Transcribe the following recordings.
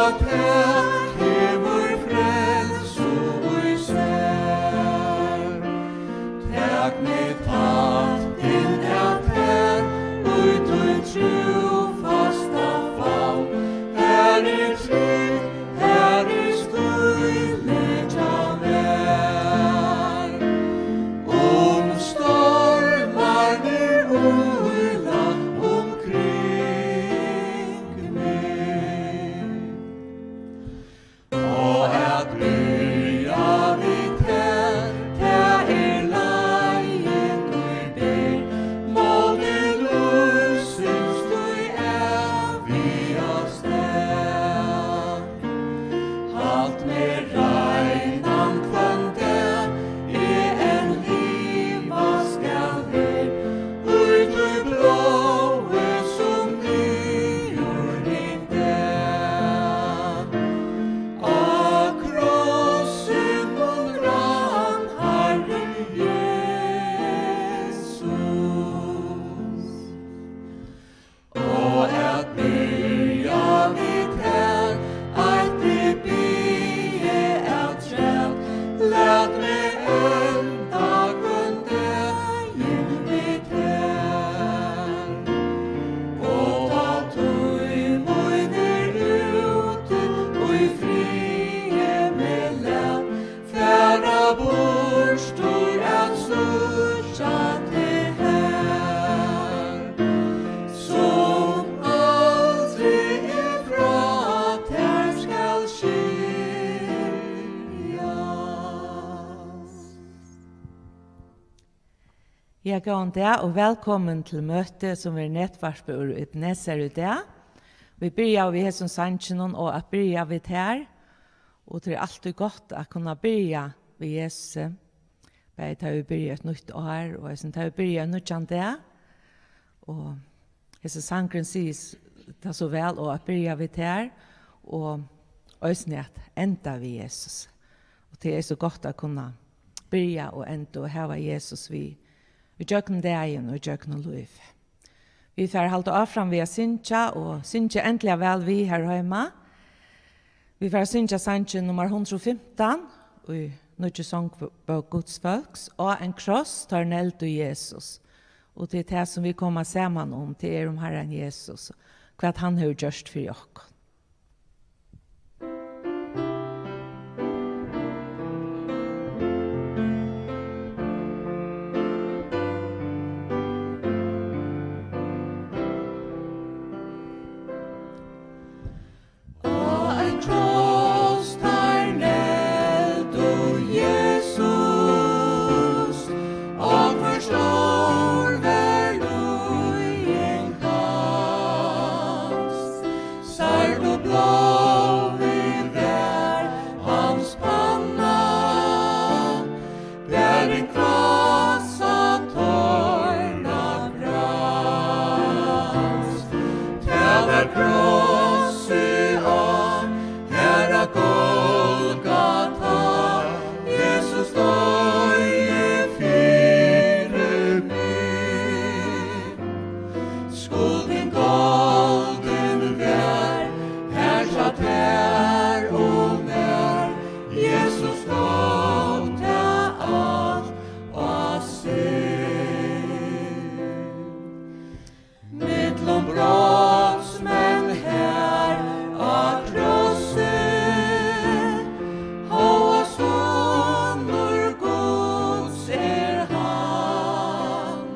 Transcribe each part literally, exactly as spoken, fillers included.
At tað hevur frelsu í sær. Tak meg tætt inn at tær, í tín trúfasta favn. Her er trygt, her er skýli hjá mær. Um stormarnir ýla umkring meg. Og at byrja við tær, tað er leiðin, ið ber móti lívsins tí æviga stað. Halt meg reinan hvønn dag, eg enn liva skal her, í tí blóði, sum niður hit Á krossinum rann Harrin Jesus. Og at byrja við tær, eitt eg biði afturat, lat meg enda hvønn dagin við tær. Og tá tíð mín er úti, í friði meg lat fara burtur at síggja teg har, sum aldri eg frá tær skal skiljast. Ja, góðan dag og vælkomin til møtið, sum verður netvarpað úr Ebenezer í dag. Vit byrjaðu við hesum sanginum, Og at byrja við tær, og tað er altíð gott at kunna byrja við Jesusi, bæði tá vit byrja eitt nýtt ár, og eisini tá vit byrja ein nýggjan dag. Og hesin sangurin sigur s-, tað so væl, Og at byrja við tær, og eisini at enda við Jesus. Og tað er so gott at kunna byrja og enda og hava Jesus við, í gjøgnum dagin og í gjøgnum lívið. Vit fara at halda áfram við at syngja, og syngja endiliga væl við har heima. Vit fara at syngja sangin nummar hundrað og fimtan í nýggju songbók Guds fólks, Á ein kross teir negldu Jesus. Og tað er tað, sum vit koma saman um, tað er um Harran Jesus, hvat hann hevur gjørt fyri okkum. Á ein kross teir negldu Jesus, og hvør stór var líðing hans. Sært og blárug var hans panna, berin hvassa tornakrans. Tað var krossið á Harra Golgata, Jesus doyði fyri meg. Skuldin goldin var har hjá tær og mær, Jesus tók tað alt á seg. Millum brotsmenn har á krossi, hóast sonur Guds er hann,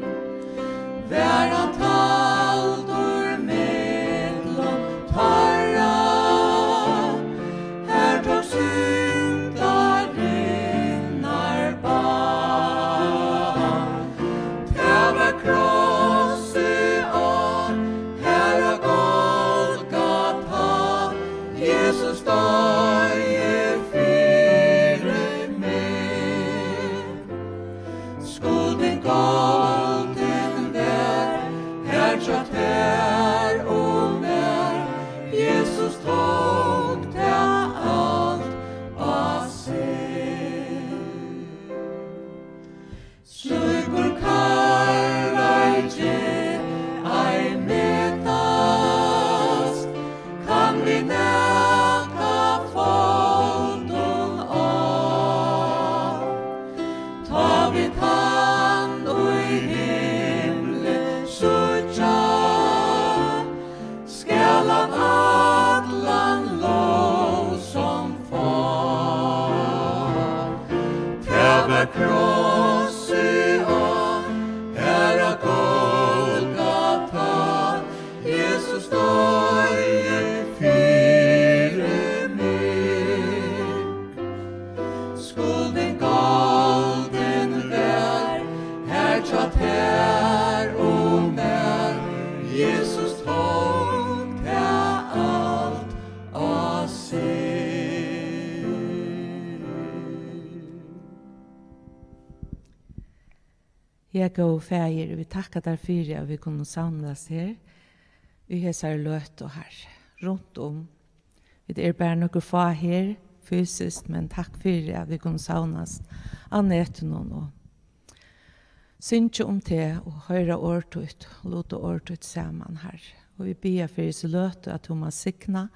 var hann taldur millum teirra, har tók syndarinnar bann. Tað var krossið á Harra Golgata, Jesus doyði fyri meg. Skuldin goldin var har hjá tær og mær, Jesus tók tað alt á seg. Slíkur kærleiki ei metast, kann við nakað Ja, góði Faðir, vit takka tær fyri, at vit kunnu samlast her í hesari løtu, Harri, runt um. Vit eru bara nøkur fá her fysiskt, men takk fyri, at vit kunnu savnast á netinum og syngja um teg og hoyra orð títt, luta orð títt saman, Harri. Og vit biðja fyri hesa løtu, at tú má signa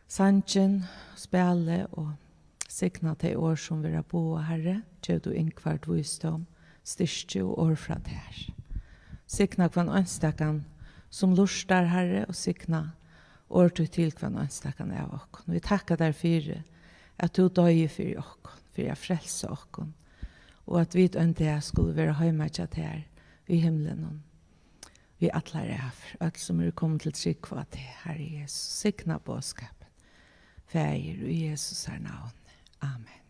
sangin, spælið og signa tey orð, sum verða boðað, Harri. Gev tú Ingvard vísdóm, styrki og orð frá tær. Signa hvønn einstakan, sum lurtar, Harri, og signa orð títt til hvønn einstakan av okkum. Vit takka tær fyri, at tú doyði fyri okkum, fyri at frelsa okkum, og at vit ein dag skulu vera heima hjá tær í himlinum. Við allar ævir, øll sum eru komin til trúgv á teg, Harri Jesus, signa boðskapin. Faðir, í Jesusar navni. Amen.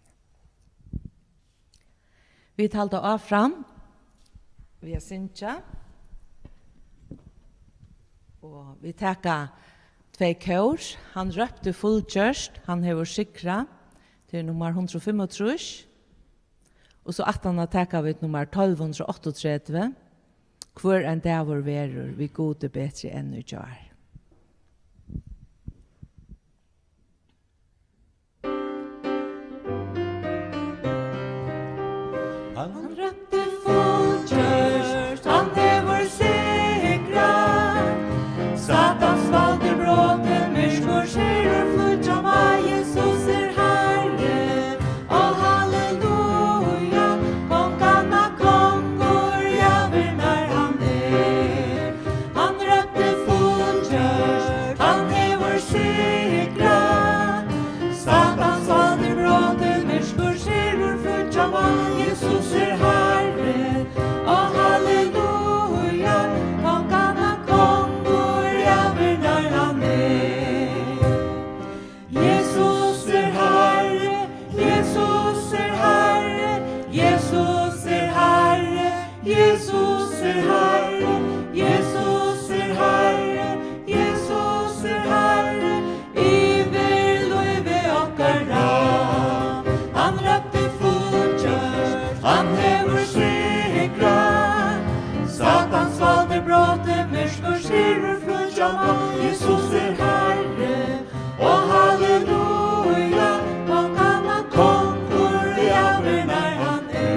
Vit halda áfram við at syngja. Og vit taka tvey kór. Hann rópti fullgjørt, hann hevur sigrað. Tað er nummar hundrað og fimmogtrýss. Og so aftaná taka vit nummar tólv hundrað og áttaogtretivu. Hvør ein dagur verður við Gudi betri enn í gjár. Hann rópti fullgjørt, hann hevur sigrað. Satans vald er brotið, myrkur sigur flýggja má. Jesus er Harri, og halleluja, konganna kongur, ævir nær hann er. Hann rópti fullgjørt, hann hevur sigrað. Satans vald er brotið, myrkur sigur flýggja má. Jesus er Harri, og halleluja, konganna kongur, ævir nær hann er. Jesus er Harri, Jesus er Harri, Jesus er Harri, Jesus er Harri, Jesus er Harri, Jesus er Harri, yvir lívi okkara. Hann rópti fullgjørt, hann hevur sigrað. Satans vald er brotið, myrkur sigur flýggja má. Jesus er Harri, og halleluja, konganna kongur, ævir nær hann er.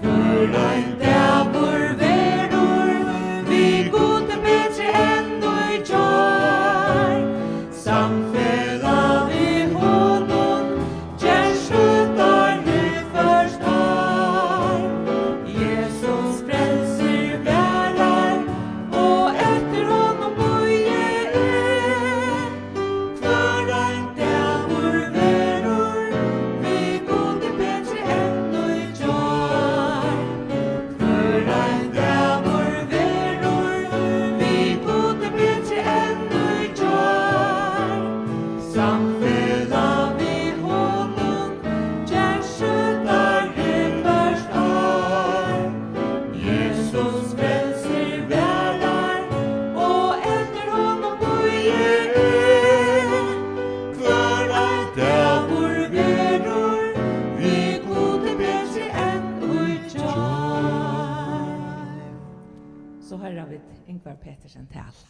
Hvør ein dagur verður við Gudi betri enn í gjár. Samfelag við honum ger støddar viðhvørt ár. Jesus frelsir, varðar, og eftir honum bíði eg. Hvør ein dagur verður við Gudi betri enn í gjár. Hvør ein dagur verður við Gudi betri enn í gjár. Samfelag við honum ger støddar viðhvørt ár. Jesus frelsir, varðar, og eftir honum bíði eg. Hvør ein dagur verður við Gudi betri enn í gjár. So hoyra vit Ingvar Petersen tala.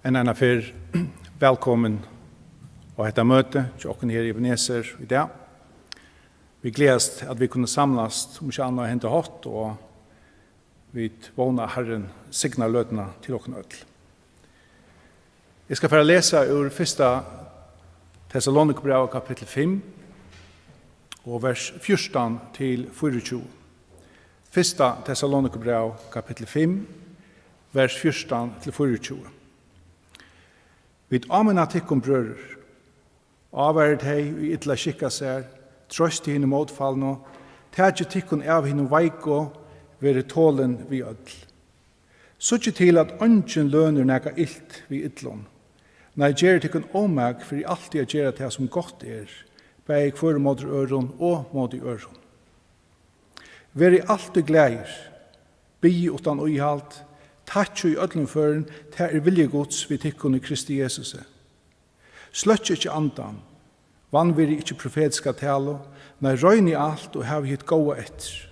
Enn eina ferð, vælkomin á hetta møti hjá okkum her í Ebenezer í dag. Vit gleðast, at vit kunnu samlast, um ikki annað, á henda hátt, og vit vóna, at Harrin signar løtuna til okkum øll. Eg skal fara at lesa úr fyrsta Tessalonikabræv, kapittul fimm, og vers fjúrtan til fýraogtjúgu. Fyrsta Tessalonikabræv, kapittul fimm, vers fjúrtan til fýraogtjúgu. Vit áminna tykkum, brøður, ávarið tey, ið illa skikka sær, troystið hini mótfallnu, takið tykkum av hinum veiku, verið tolin við øll. Síggið til, at eingin lønir nakað ilt við illum. Nei, gerið tykkum ómak fyri altíð at gera tað, sum gott er, bæði hvør móti øðrum og móti øðrum. Verið altíð glaðir. Biðið uttan íhald, takkið í øllum førum, tað er vilji Guds við tykkum í Kristi Jesusi. Sløkkið ikki andan, vanvirðið ikki profetiska talu, nei, roynið alt og havið hitt góða eftir.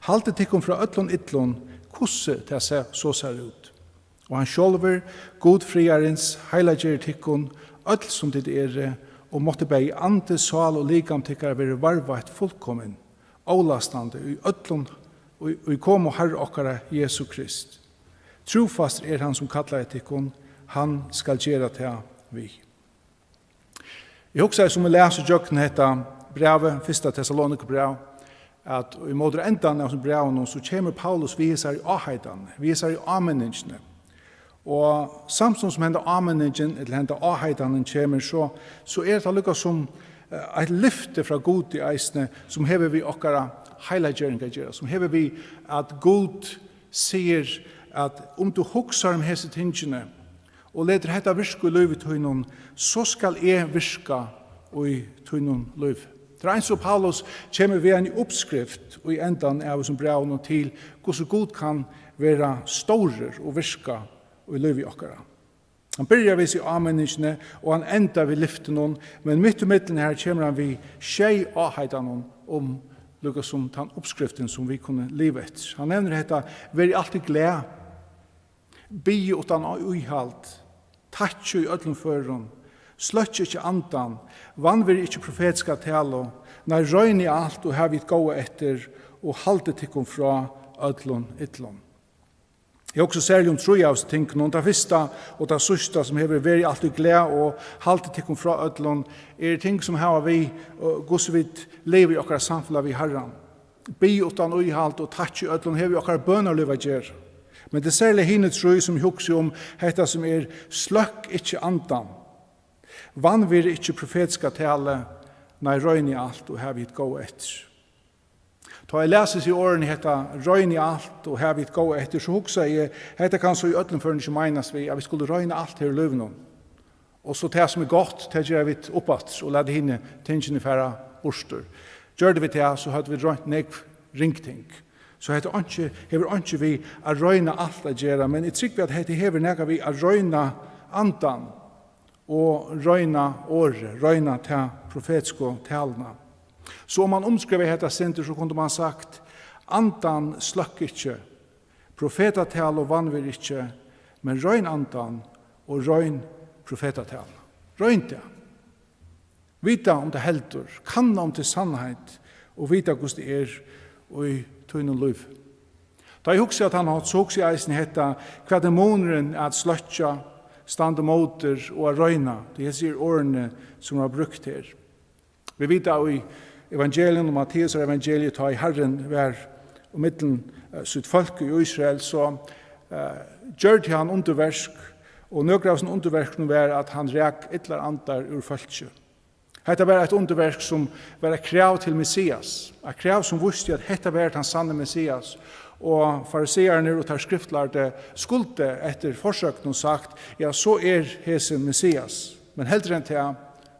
Haldið tykkum frá øllum illum, hvussu tað sær, so sær út. Og hann sjálvur, Gud friðarins, heilageri tykkum, øll sum tit eru, og mátti bæði andi, sál og likam tykkara verið varðveitt fullkomin, ólastandi í øllum, í, í komu Harra okkara Jesu Krist. Trúfastur er hann, sum kallaði tykkum, hann skal gera tað við. Eg hugsaði, sum eg las ígjøgnum hetta brævið, fyrsta Tessalonikabræv, at í móti endan av hesum brævinum, so kemur Paulus við hesari áheitan, við hesari áminningini. Og samstundis sum henda áminningin, ella henda áheitanin kemur, so, so er tað líka sum, eh, eitt lyfti frá Gudi eisini, sum hevur við okkara heilaggering at gera, sum hevur við at Gud sigur at um tú hugsar um hesi tingini, og letur hetta virka í lívi tínum, so skal eg virka í tínum lívi. Tað er eins og Paulus kemur við eini uppskrift í endan av hesum brævinum til, hvussu Gud kann vera stórur og virka í lívi okkara. Hann byrjar við seg áminningini, og hann endar við lyftinum, men mitt í millum her kemur hann við sjey áheitanum um, líka sum tann uppskriftin sum vit kunnu liva eftir. Hann nevnir hetta, verið altíð glað, biðið uttan íhald, takkið í øllum førum, sløkkið ikki andan, vanvirðið ikki profetiska talu, nei, roynið alt og havið hitt góða eftir, og haldið tykkum frá øllum illum. Eg hugsi serliga um trý av hesum tingunum. Tað fyrsta og tað síðsta, sum hevur verið altíð glað og haldið tykkum frá øllum, eru ting sum hava við, uh, hvussu vit liva í okkara samfelag við Harran. Bið uttan íhald og takk í øllum hevur við okkara bønarlív at gera. Men tað er serliga hini trý, sum eg hugsi um, hetta sum er: sløkk ikki andan, vanvirði ikki profetiska talið, nei, royni alt og hav hitt góða eftir. Tá eg las hesi orðini, hetta royni alt og hav hitt góða eftir, so hugsaði eg, hetta kann so í øllum førum ikki meinast við, at vit skulu royna alt her í lívinum. Og so tað sum er gott, tað gera vit upp aftur og lata hini tingini fara burtur. Gjørdu vit tað, so høvdu vit roynt nógv ring ting. So hetta einki, hevur einki við at royna alt at gera, men eg trúgvi, at hetta hevur nakað við at royna andan og royna orðið, royna ta profetisku taluna. So um man umskrivaði hetta sindur, so kundi man sagt: andan sløkk ikki, profetatalu vanvirð ikki, men royn andan og royn profetatalu. Royn tað. Vita um tað heldur, kanna um tað er sannheit, og vita hvussu tað er í tínum lívi. Tá eg hugsi á tann hátt, so hugsi eg eisini hetta: hvat er munurin at sløkkja, standa ímóti og at royna? Tí hesi eru orðini, sum verða brúkt her. Vit vita í evangelium, um Matteusar evangelium, tá ið Harrin var í millum, eh, sítt fólk í Ísrael, so, eh, gjørdi hann undurverk, og nøkur av hesum undurverkunum var, at hann rak illar andar úr fólki. Hetta var eitt undurverk, sum var eitt krav til Messias, eitt krav, sum vísti, at hetta var tann sanni Messias. Og fariseararnir og teir skriftlærdu skuldu eftir forsøgnum sagt: ja, so er hesin Messias. Men heldur enn tað,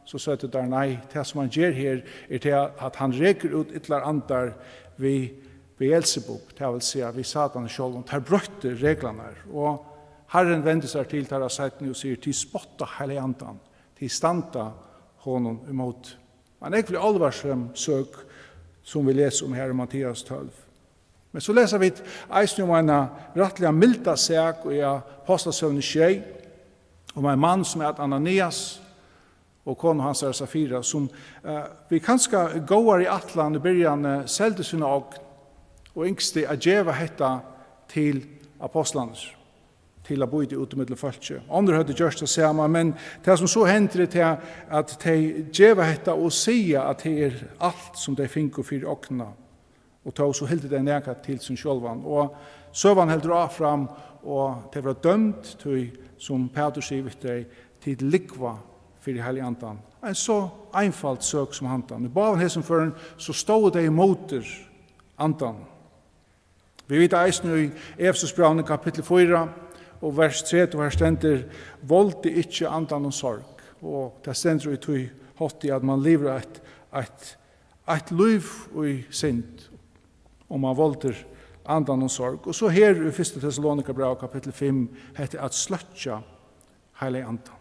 so søgdu teir: nei, tað, sum hann ger her, er tað, at hann rekur út illar andar við Beelzebub, tað vil siga, við Satan sjálvum. Teir broyttu reglurnar, og Harrin vendir sær til teirra seinni og sigur: tit spotta Heilaga Andan, tit standa honum ímóti. Ein ógvuliga álvarsøm søk, sum vit lesa um her í Matteus tólv. Men so lesa vit eisini um eina rættiliga milda sak í Ápostlasøguni sjey, um ein mann, sum æt Ananias, og konu hansara Safira, sum, eh, við kanska góðari ætlan í byrjan, eh, seldi sína ogn og ynskti at geva hetta til ápostlarnar, til at býta út ímillum fólkið. Onnur høvdu gjørt tað sama, men tað, sum so hendir, er tað, at tey geva hetta og siga, at tað er alt, sum tey fingu fyri ognina. Og tó so hildu tey nakað til sín sjálvan. Og søgan heldur áfram, og tey verða dømd, tí sum Pætur sigur við tey: tit lúgva fyri Heilaga Andan. Ein so einføld søk sum handan. Í báðum hesum førum so stóðu tey ímóti Andanum. Vit vita eisini í Efesusbrævinum kapittul fýra og vers tretivu, har stendur: voldið ikki andanum sorg. Og tað stendur í tí hátti, at mann livir eitt, eitt, eitt lív í synd, og mann voldir andanum sorg. Og so her í fyrsta Tessalonikabræv, kapittul fimm, hetta at sløkkja Heilaga Andan.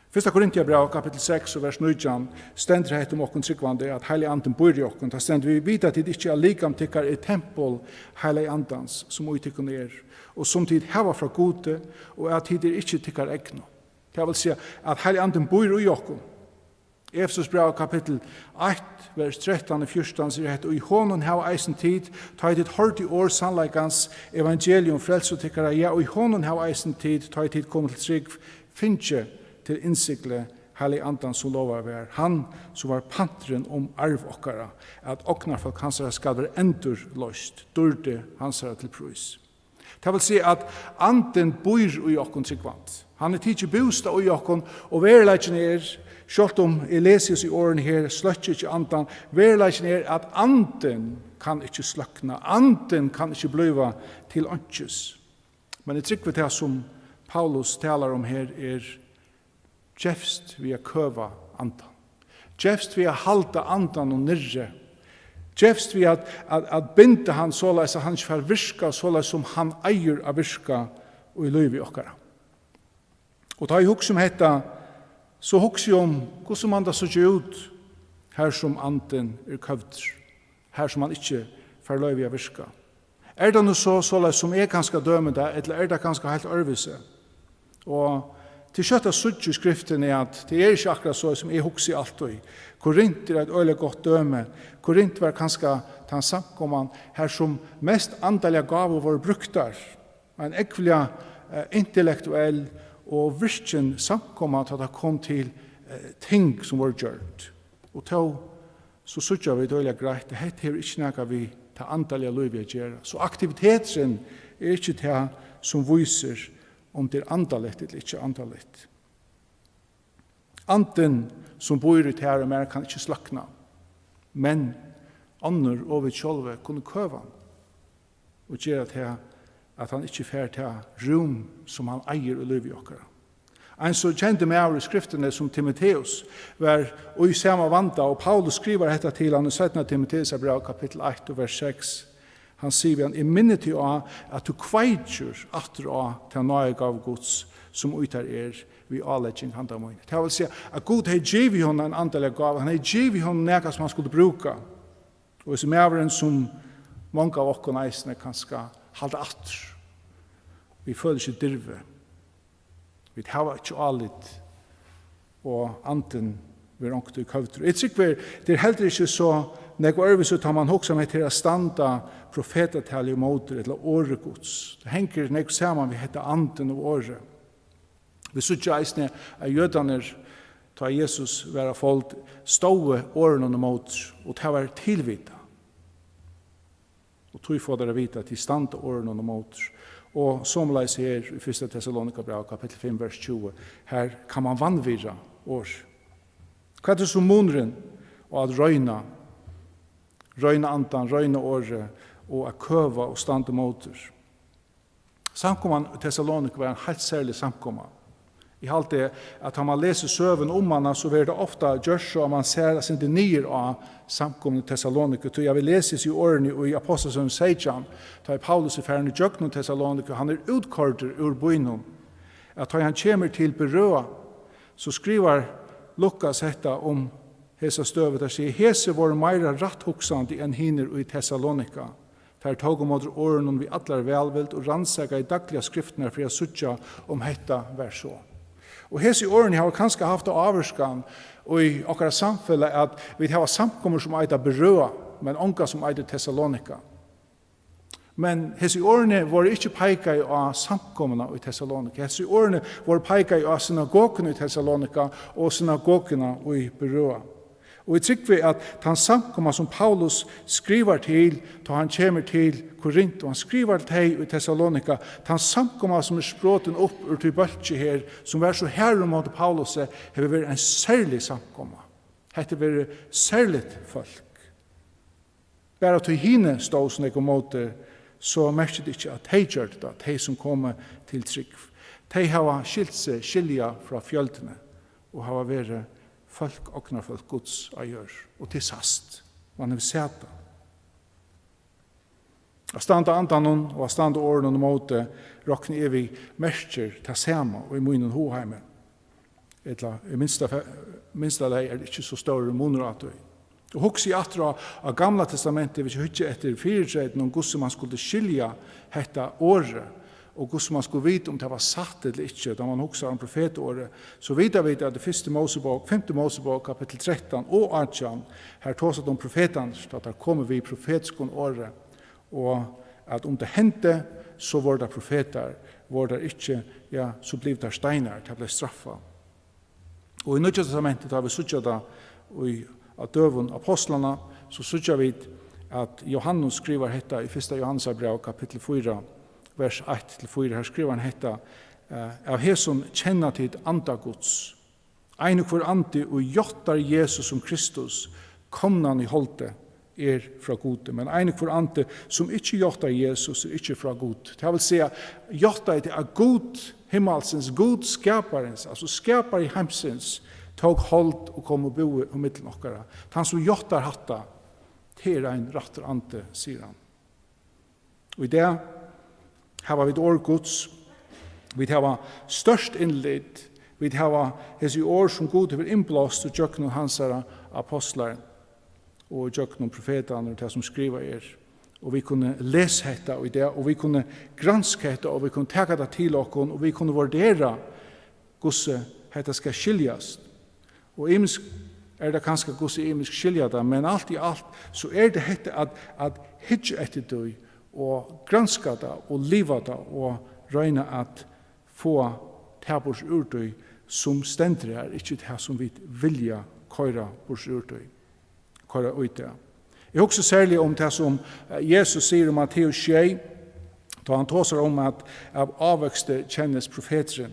Fyrsta Korintiabræv, kapittul seks og vers nítjan, stendur hetta um okkum trúgvandi, at Heilagi Andin býr í okkum. Tað stendur: "Vit vita, at tit ikki, at likam tykkara er tempul Heilaga Andans, sum í tykkum er, og sum tit hava frá Gudi, og at tit er ikki tykkara egnu." Tað vil siga, at Heilagi Andin býr í okkum. Efesusbræv, kapittul eitt, vers trettan og fjúrtan, sigur hetta: "Og í honum hava eisini tit, tá ið tit hoyrdu orð sannleikans, evangelium frelsu tykkara, ja, og í honum hava eisini tit, tá ið tit komu til trúgv, fingið til innsigli Heilaga Andan, sum lovaður var, hann, sum var panturin um arv okkara, at ognarfólk hansara skal vera endurloyst, dýrd hansara til prís." Tað vil siga, at Andin býr í okkum trúgvandi. Hann er tikin bústað í okkum, og veruleikin er, sjálvt um eg lesi hesi orðini her, sløkki ikki Andan, veruleikin er, at Andin kann ikki sløkna, Andin kann ikki blíva til einkis. Men eg trúgvi, tað sum Paulus talar um her, er gevst við at køva Andan. Gevst við at halda Andanum niðri. Gevst við at, at, at binda hann soleiðis, at hann ikki fær virka soleiðis, sum hann eigur at virka í lívi okkara. Og tá eg hugsi um hetta, so hugsi eg um, hvussu man tað síggja út, har sum Andin er køvdur, har sum hann ikki fær loyvi at virka. Er tað nú so, soleiðis sum eg kanska dømi tað, ella er tað kanska heilt øðrvísi? Og tað er skjótt at síggja í Skriftini, at tað er ikki akkurát so, sum eg hugsi altíð. Korint er eitt øgiliga gott dømi. Korint var kanska tann samkoman, har sum mest andaligar gávur vóru brúktar. Ein ógvuliga, eh, intellektuell og virkin samkoma, tá tað kom til, eh, ting sum vóru gjørd. Og tó, so síggja vit øgiliga greitt, at hetta hevur ikki nakað við tað andaliga lívið at gera. So aktiviteturin er ikki tað, sum vísir, um tað er andaligt ella ikki andaligt. Andin, sum býr í tær og mær, kann ikki sløkna, men onnur og vit sjálvi kunnu køva hann og gera tað, at hann ikki fær tað rúm, sum hann eigur í lívi okkara. Ein so kendur maður í Skriftini sum Timoteus var í sama vanda, og Paulus skrivar hetta til hann í seinna Timoteusarbræv, kapittul eitt og vers seks. Hann sigur við hann: "Eg minni teg á, at tú kveikir aftur á ta náðargávu Guds, sum í tær er, við álegging handa míni." Tað vil siga, at Gud hevði givið honum eina andaliga gávu, hann hevði givið honum nakað, sum hann skuldi brúka. Og hesin maðurin, sum mong av okkum eisini kanska halda aftur, vit føla ikki dirvi, vit hava ikki álit, og andin verður onkuntíð køvdur. Eg trúgvi, tað er heldur ikki so nógv øðrvísi, tá man hugsar um hetta her at standa profetatalið ímóti, ella orði Guds. Tað hongur nógv saman við hetta, andin og orðið. Vit síggja eisini, at jødarnir, tá Jesus var á fold, stóðu orðunum ímóti, og tað var tilvitað. Og tí fáa teir at vita, at tit standa orðunum ímóti. Og somuleiðis her í fyrsta Tessalonikabræv, kapittul fimm, vers tjúgu, her kann man vanvirða orð. Hvat er so munurin á at royna, royna andan, royna orðið, og at køva og standa ímóti? Samkoman í Tessaloniku var ein heilt serlig samkoma. Eg haldi, at tá man lesur søguna um hana, so verður tað ofta gjørt so, at man sær eitt sindur niður á samkomuna í Tessaloniku. Tí eg vil lesa hesi orðini í Ápostlasøguni seytjan, tá ið Paulus er farin ígjøgnum Tessaloniku, hann er útkoyrdur úr býnum, at tá ið hann kemur til Berøa, so skrivar Lukas hetta um hesa støðu, tað sigur: "Hesi vóru meira rætthugsandi enn hinir í Tessalonika. Teir tóku ímóti orðunum við allari vælvild og rannsakaðu dagliga skriftirnar fyri at síggja, um hetta var so." Og hesi orðini hava kanska havt ávirkan í okkara samfelag, at vit hava samkomur, sum eita Berøa, men onga, sum eitur Tessalonika. Men hesi orðini vóru ikki peikaði á samkomuna í Tessalonika. Hesi orðini vóru peikaði á synagoguna í Tessalonika og synagoguna í Berøa. Og eg trúgvi, at tann samkoma, sum Paulus skrivar til, tá hann kemur til Korint, og hann skrivar til tey í Tessalonika, tann samkoma, sum er sprotin upp úr tí bólki her, sum var so harður móti Paulusi, hevur verið ein serlig samkoma. Hetta hevur verið serligt fólk. Bara tí hini stóðu so nógv ímóti, so merkir tað ikki, at tey gjørdu tað, tey sum komu til trúgv. Tey hava skilt seg skilja frá fjøldini og hava verið fólk, ognarfólk Guds á jørð. Og tað sæst, man hevur sæð tað. At standa andanum og at standa orðunum ímóti, rokni eg við, merkir tað sama í mínum hugheimi. Ella í minsta fe-, minsta lagi er ikki so stórur munur á tí. Og hugsi eg aftur á, á Gamla Testamentið, hvis eg hyggi eftir fyritreytunum, hvussu mann skuldi skilja hetta orðið, og hvussu mann skuldi vita, um tað var satt ella ikki, tá mann hugsar um profetorðið, so vita vit, at í fyrstu Mósebók, fimtu Mósebók, kapittul trettan og átjan, har tosar tað um profetarnar, tá teir komu við profetiskum orði, og at um tað hendi, so vóru tað profetar, vóru tað ikki, ja, so blivu tað steinar, tað bleiv straffað. Og í Nýggja Testamenti, tá vit síggja tað í, á døgum ápostlanna, so síggja vit, at Jóhannes skrivar hetta í fyrsta Jóhannesarbræv, kapittul fýra, vers eitt til fýra. Her skrivar hann hetta, eh, av hesum kenna tit anda Guds. Ein og hvør andi, og játtar Jesus sum Kristus, komnan í holdi, er frá Gudi. Men ein og hvør andi, sum ikki játtar Jesus, er ikki frá Gudi. Tað vil siga, játtaði tað, at Gud himmalsins, Gud skaparins, altso skapari heimsins, tók hold og kom og búði í millum okkara. Tann, sum játtar hatta, tað er ein rættur andi, sigur hann. Og í dag hava vit orð Guds. Vit hava stórt innlit. Vit hava hesi orð, sum Gud hevur innblást í gjøgnum hansara apostlar og í gjøgnum profetarnar og tað, sum skrivað er. Og vit kunnu lesa hetta í dag, og vit kunnu granska hetta, og vit kunnu taka tað til okkum, og vit kunnu vurdera, hvussu hetta skal skiljast. Og ymisk er tað kanska, hvussu ymisk skilja tað, men alt í alt, so er tað hetta at, at hyggja eftir tí, og granska tað, og liva tað, og royna at fáa tað burtur úr tí, sum stendur har, ikki tað, sum vit vilja koyra burtur úr tí, koyra út av. Eg hugsi serliga um tað, sum, eh, Jesus sigur í Matteus sjey, tá hann tosar um, at av ávøksti kennist profeturin.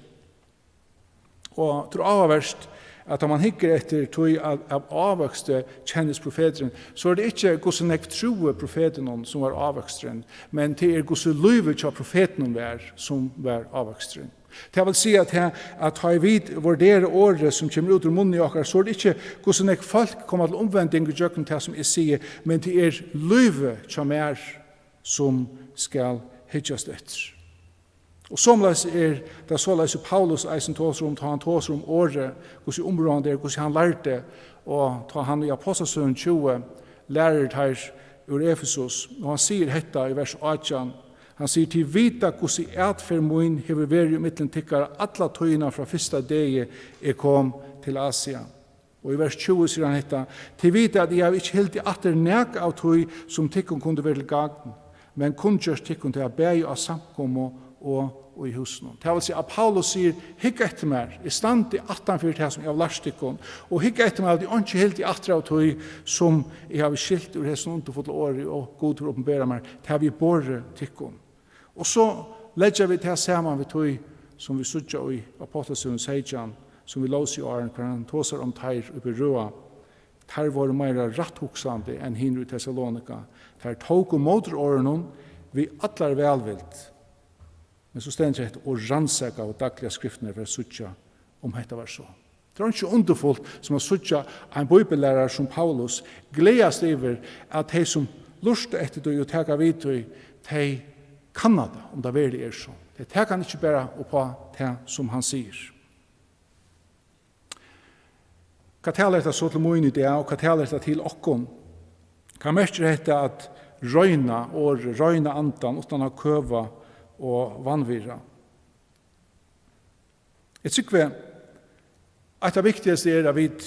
Og tað er áhugavert, at tá mann hyggur eftir tí, at av ávøksti kennist profeturin, so er tað ikki, hvussu nógv trúði profetinum, sum var ávøksturin, men tað er, hvussu lívið hjá profetinum var, sum var ávøksturin. Tað vil siga, at tað, at tá vit vurdera orðið, sum kemur út úr munni okkara, so er tað ikki, hvussu nógv fólk koma til umvending ígjøgnum tað, sum eg sigi, men tað er lívið hjá mær, sum skal hyggjast eftir. Og somuleiðis er tað soleiðis, sum Paulus eisini tosar um, tá hann tosar um orðið, hvussu umráðandi er, hvussu hann lærdi, og tá hann í Ápostlasøguni tjúgu lærir teir úr Efesus, og hann sigur hetta í vers átjan, hann sigur: "Tit vita, hvussu atferð mín hevur verið ímillum tykkara alla tíðina frá fyrsta degi, eg kom til Asia." Og í vers tjúgu sigur hann hetta: "Tit vita, at eg havi ikki hildið aftur nakað av tí, sum tykkum kundi verið til gagn, men kunngjørt tykkum tað bæði á samkomu og í húsunum." Tað vil siga, at Paulus sigur: "Hygg eftir mær, eg standi aftan fyri tað, sum eg havi lært tykkum, og hygg eftir mær, at eg einki hildi aftur av tí, sum eg havi skilt úr hesum undurfulla orði, og Gud hevur opinberað mær, tað havi eg borið tykkum." Og so leggja vit tað saman við tí, sum vit síggja í Ápostlasøguni seytjan, sum vit lósu í áðni, har hann tosar um teir í Beroea. Teir vóru meira rætthugsandi enn hinir í Tessalonika. Teir tóku mótorðunum við allari vælvild. Men so stendur hetta: "Og rannsakaðu dagliga skriftirnar, fyri at síggja, um hetta var so." Tað er einki undurfult, sum at síggja ein bíbellæraran sum Paulus gleðast yvir, at tey, sum lurta eftir tí og taka við tí, tey kanna tað, um tað veruliga er so. Tey taka hann ikki bara upp á tað, sum hann sigur. Hvat talar hetta so til mín í dag, og hvat talar hetta til okkum? Hvat merkir hetta at royna orðið, royna andan, uttan at køva og vanvirða? Eg trúgvi, eitt av viktigastu er, at vit,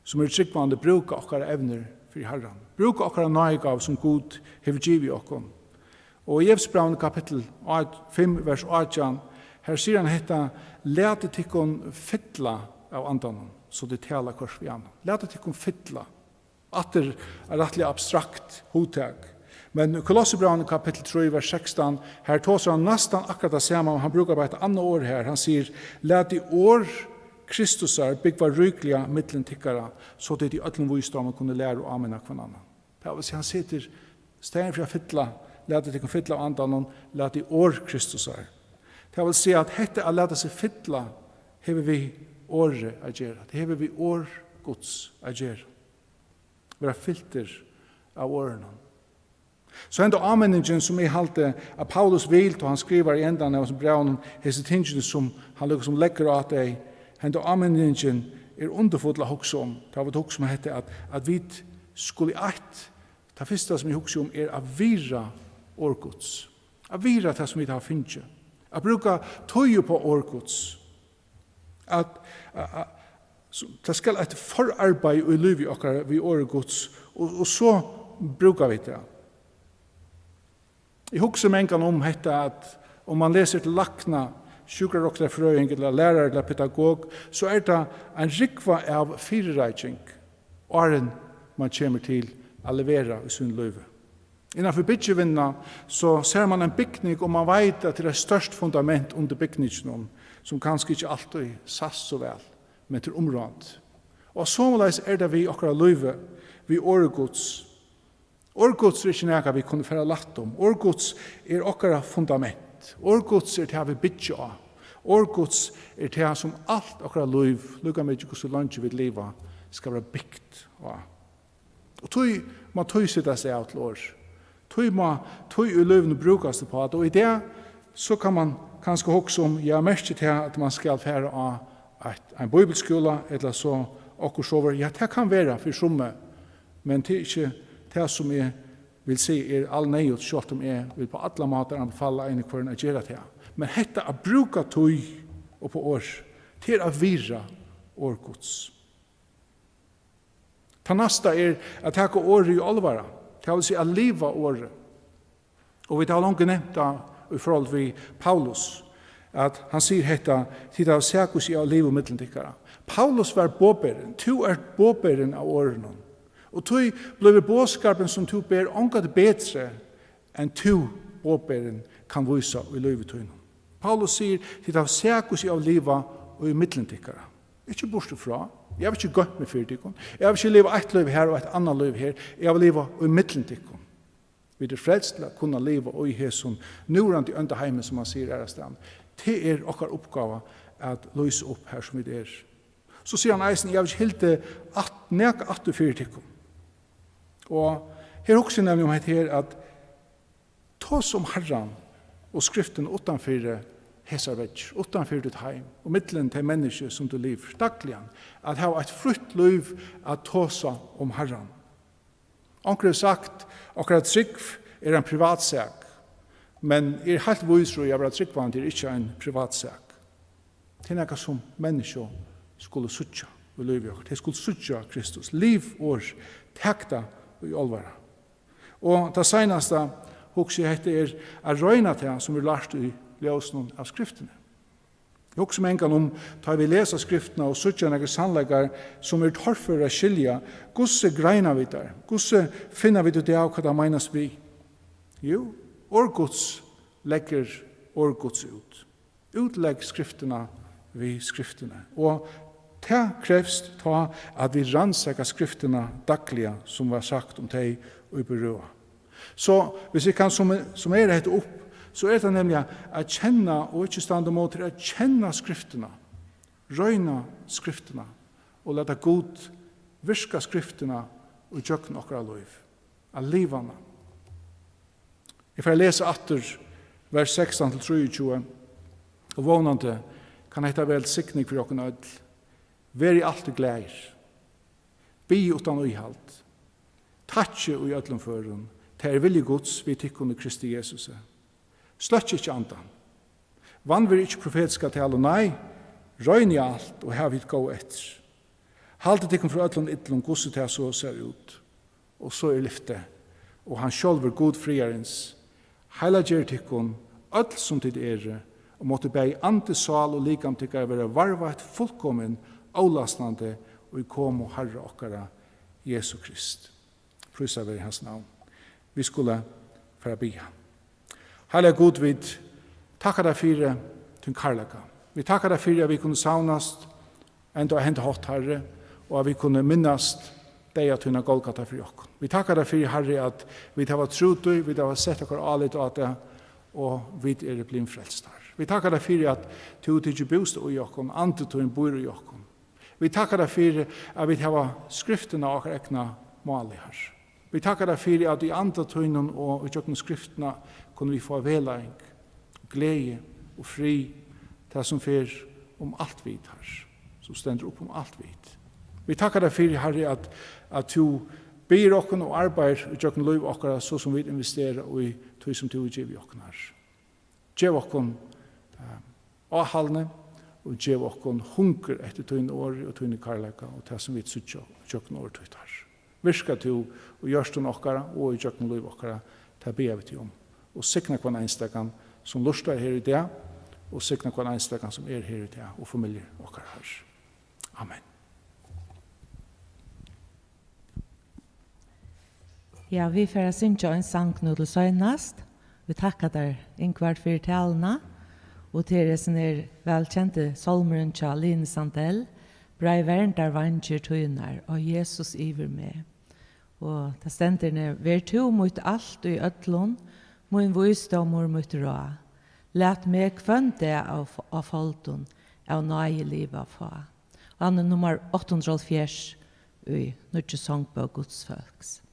sum eru trúgvandi, brúka okkara evnir fyri Harran. Brúka okkara náðigávu, sum Gud hevur givið okkum. Og í Efesusbrævinum kapittul át-, fimm, vers átjan, har sigur hann hetta: "Latið tykkum fylla av Andanum, so tit tala hvørt við annan." Latið tykkum fylla. Aftur eitt rættiliga abstrakt hugtak. Men í Kolossebrævinum kapittul trý, vers sekstan, har tosar hann næstan akkurát tað sama, og hann brúkar bara eitt annað orð her. Hann sigur: "Latið orð Kristusar búgva ríkliga millum tykkara, so tit í øllum vísdómi kunnu læra og áminna hvønn annan." Tað vil siga, hann setir, í staðin fyri at fylla, "Latið tykkum fylla av Andanum", latið orð Kristusar. Tað vil siga, at hetta at lata seg fylla hevur við orðið at gera. Tað hevur við orð Guds at gera. Vera fyltur av orðinum. So henda áminningin, sum eg haldi, at Paulus vil, tá hann skrivar í endan av hesum brævinum, hesi tingini, sum hann líkasum leggur á tey, henda áminningin er undurfull at hugsa um. Tá vit hugsa um hetta, at, at vit skulu eitt, tað fyrsta, sum eg hugsi um, er at virða orð Guds. At virða tað, sum vit hava fingið. At brúka tíð upp á orð Guds. At, at, at, so, tað skal eitt forarbeiði í lívi okkara við orði Guds, og, og so brúka vit tað. Eg hugsi mangan um hetta, at um mann lesur til lækna, sjúkrarøktarfrøðing ella lærara ella pedagog, so er tað ein rúgva av fyrireiking, áðrenn mann kemur til at levera í sínum lívi. Innan fyri byggivinnuna, so sær mann ein bygning, og mann veit, at tað er eitt stórt fundament undir bygninginum, sum kanska ikki altíð sæst so væl, men tað er umráðandi. Og somuleiðis er tað við okkara lívi, við orði Guds. Orð Guds er ikki nakað, vit kunnu fara lætt um. Orð Guds er okkara fundament. Orð Guds er tað, vit byggja á. Orð Guds er tað, sum alt okkara lív, líka mikið hvussu leingi vit liva, skal vera bygt á. Og tí má tíð setast av til orð. Tí má tíð í lívinum brúkast upp á tað. Og í dag, so kann mann kanska hugsa um, ja, merkir tað, at mann skal fara á eitt, ein bíbliuskúla, ella so okkurt sovorðið. Ja, tað kann vera fyri summi, men tað er ikki tað, sum eg vil siga er alneyðugt, sjálvt um eg vil á allar mátar anbefala einum hvørjum at gera tað. Men hetta at brúka tíð upp á orð, tað er at virða orð Guds. Tað næsta er at taka orðið í álvara, tað vil siga at liva orðið. Og vit hava longu nevnt tað í forhold við Paulus, at hann sigur hetta: "Tit hava sæð, hvussu eg havi livað millum tykkara." Paulus var boðberin, tú ert boðberin av orðinum. Og tí blívur boðskapurin, sum tú ber, ongantíð betri enn tú, boðberin, kann vísa í lívi tínum. Paulus sigur: "Tit hava sæð, hvussu eg havi livað í millum tykkara." Ikki burtur frá. Eg havi ikki goymt meg fyri tykkum. Eg havi ikki livað eitt lív her og eitt annað lív her. Eg havi livað í millum tykkum. Vit eru frelst til at kunna liva í hesum núverandi ónda heimi, sum hann sigur aðrastaðni. Tað er okkara uppgáva at lýsa upp har, sum vit eru. So sigur hann eisini: "Eg havi ikki hildið at, nakað aftur fyri tykkum." Og her hugsi eg nemliga um hetta her, at tosa um Harran og Skriftina uttan fyri hesar veggir, uttan fyri títt heim, og millum tey menniskju, sum tú livir dagliga, at hava eitt frítt lív at tosa um Harran. Onkur hevur sagt: "Okkara trúgv er ein privatsak", men eg eri heilt vísur í, at vera trúgvandi er ikki ein privatsak. Tað er nakað, sum menniskju skulu síggja í lívi okkara. Tey skulu síggja Kristus. Liv orð, tak tað í álvara. Og tað seinasta, hugsi eg, hetta er at royna tað, sum er lært í ljósinum av Skriftini. Eg hugsi mangan um, tá vit lesa Skriftina og síggja nakrar sannleikar, sum er torførir at skilja, hvussu greina vit tær? Hvussu finna vit út av, hvat tað meinast við? Jú, orð Guds leggur orð Guds út. Útlegg Skriftina við Skriftini. Og tað krevst tá, at vit rannsaka Skriftina dagliga, sum var sagt um tey, ið berøða. So, hvis eg kann sum-, summera hetta upp, so er tað nemliga at kenna, og ikki standa ímóti, at kenna Skriftina, royna Skriftina, og lata Gud virka Skriftina í gjøgnum okkara lív, at liva hana. Eg fari at lesa aftur vers sekstan til trýogtjúgu, og vónandi kann hetta vera til signing fyri okkum øll. Verið altíð glaðir. Biðið uttan íhald. Takkið í øllum førum. Tað er vilji Guds við tykkum í Kristi Jesusi. Sløkkið ikki andan. Vanvirðið ikki profetiska talu, nei, roynið alt og havið hitt góða eftir. Haldið tykkum frá øllum illum, hvussu tað so sær út. Og so er lyftið: Og hann sjálvur, Gud friðarins, heilagger tykkum øll, sum tit eru, og mátti bæði andi, sál og likam tykkara vera varðveitt fullkomin, ólastnandi, í komu Harra okkara Jesu Krist. Prísað veri hans navn. Vit skulu fara at biðja. Harra Gud, vit takka tær fyri tín kærleika. Vit takka tær fyri, at vit kunnu savnast enda á henda hátt, Harri, og at vit kunnu minnast deyða tín á Golgata fyri okkum. Vit takka tær fyri, Harri, at vit hava trúð tí, vit hava sett okkara álit á tað, og vit eru blivin frelstar. Vit takka tær fyri, at tú hevur tikið bústað í okkum, andi tín býr í okkum. Vit takka tær fyri, at vit hava Skriftina á okkara egna máli, Harri. Vit takka tær fyri, at í anda tínum og í gjøgnum skriftina kunnu vit fáa vegleiðing, gleði og frið, tað sum fer um alt vit, Harri, sum stendur upp um alt vit. Vit takka tær fyri, Harri, at, at tú biður okkum og arbeiðir í gjøgnum lív okkara, so sum vit investera í tí, sum tú hevur givið okkum, Harri. Gev okkum, eh, áhaldni og gev okkum hungur eftir tín orði og tín kærleika og tað, sum vit síggja gjøgnum orð títt, Harri. Virka tú í hjørtum okkara og í gjøgnum lív okkara, tað biðja vit teg um. Og signa hvønn einstakan, sum lurtar her í dag, og signa hvønn einstakan, sum er her í dag, og familjur okkara, Harri. Amen. Ja, vit fara at syngja ein sang nú til seinast. Vit takka tær, Ingvar, fyri taluna, og til hesin her vælkendi sálmurin hjá Line Sandell, Breið verndarvængir tínar, ó Jesus, yvir meg. Og tað stendur nú: Ver tú mítt alt í øllum, mín vísdómur, mítt ráð. Lat meg hvønn dag á, á foldum av náði liva fá. Og hann er nummar átta hundrað og hálvfjerðs í Nýggju Songbók Guds Fólks.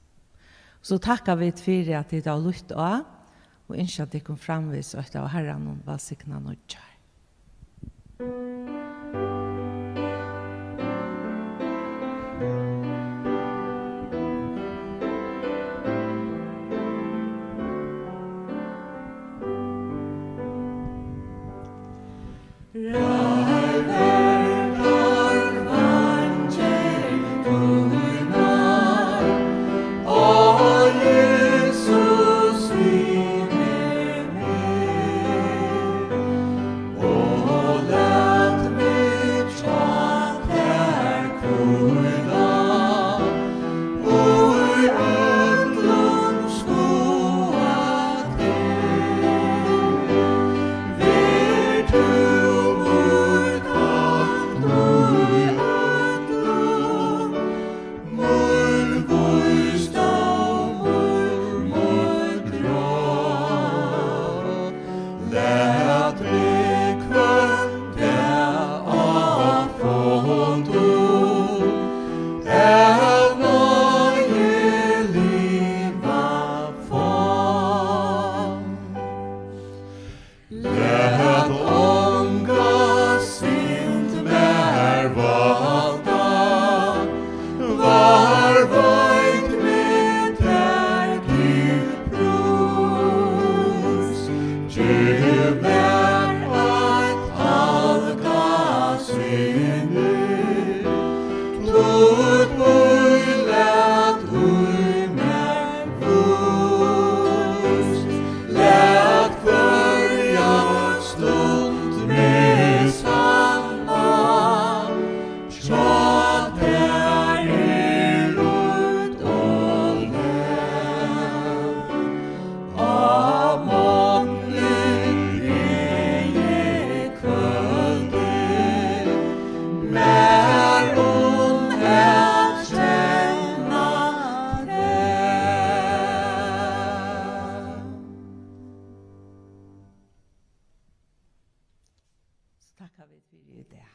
So takka vit fyri, at tit hava lyft á, og ynskja tykkum framvegis eitt av Harranum vælsignað nýggjár. Lat onga synd mær valda, varðveit meg tær til prís. Gev mær eitt algast sinni, títt bílæt í mær víst. Lat hvørja stund meg sanna, hjá tær er lít og læv. Á mánlig eg kvøldið, mær um at kenna teg. So takka vit fyri í dag.